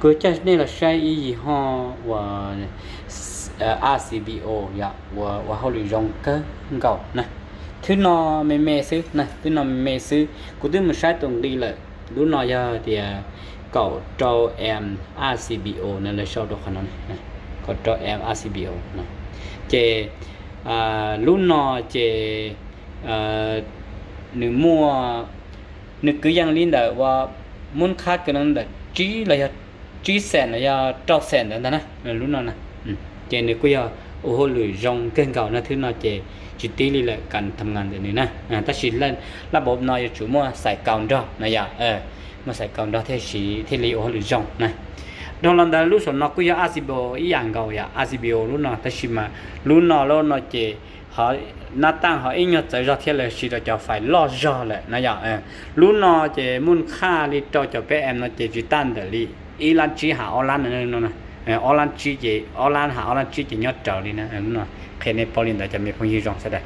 Kuv coj nej los saib ib yim ho uas R C B O yom, uas ua hauj lwm zoo kawg nkaus na. Thwb no me me xwb na, thwb no me me xwb, kuv twb mus saib tus nqi lawm. Lub no yog tias kaum rau amp R C B O no, lawv sau rau qhov no, kaum rau amp R C B O no. Ces lub no ces nws muaj, nws kwv yees li ntawm uas, muaj qhab kwv yees ntawm tsib los yog tsib xees los yog rau xees ntawd ntag na, lub no na. Ces nws kuj yog ua hauj lwm zoo kawg nkaus na, thwb no ces tsis tib li lawm, kam tham ngas ntawm nws na. Tab sis laj npaum no yuav tsum muaj xais kaus nrog no yom, muaj xais kaus nrog thiaj siv thiaj li ua hauj lwm zoo na. Dhau los ntawd lub saum no kuj yog R C B O ib yam nkaus yom, R C B O lub no, tab sis mas lub no lub no ces ho nab taj ho ib nyuag txawv zog thiab, lawv siv rau cov fais loj zog lawm na yom. Lub no ces muaj qhab li rau cov peb amp no ces tsis taj ntawm li ib lab tsib ha ob lab no, ob lab tsib ces, ob lab ha ob lab tsib ces nyob raws li na. Qhia nej paub li ntawd cov me phooj ywg zoo sawv daws.